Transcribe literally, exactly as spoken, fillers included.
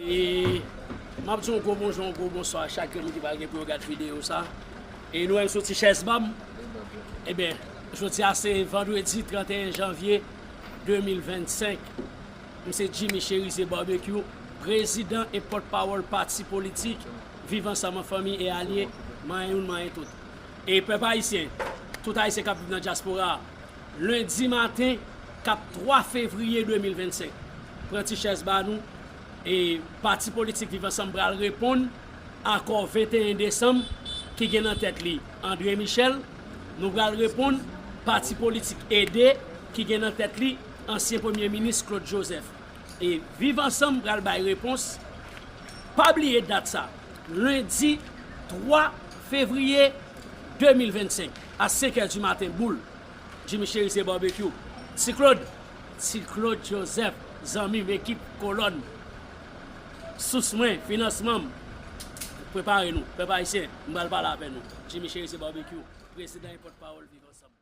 E m ap di yon gwo bonjou, yon gwo bonswa a chak youn ki pral gen pou yo gad videyo sa. E nou wè m soti chèz ba m. Ebyen, jodi a se vandredi trannteyen janvye de mil vennsenk. M se Jimmy Cherizier Barbecue, prezidan e pòtpawòl pati politik Viv Ansanm an Fanmi e Alye, manyen youn, manyen tout. E pèp ayisyen, tout ayisyen k ap viv nan dyaspora a, lendi maten, k ap twa fevriye de mil vennsenk, pran ti chèz ba nou, e pati politik Viv Ansanm pral reponn akò venteyen desanm ki gen nan tèt li André Michel. Nou pral reponn pati politik EDE ki gen nan tèt li ansyen premye minis Claude Joseph. E Viv Ansanm pral bay repons. Pa bliye dat sa, lendi twa fevriye de mil vennsenk, a senk è di maten boul. Jimmy Cherizier Barbecue, Ti Claude, Ti Claude Joseph, zanmi m, ekip, kolòn, sous mwen, finansman m. Prepare nou, pèp ayisyen, m pral pale avè nou. Jimmy Cherizier Barbecue, prezidan e pòtpawòl Viv Ansanm.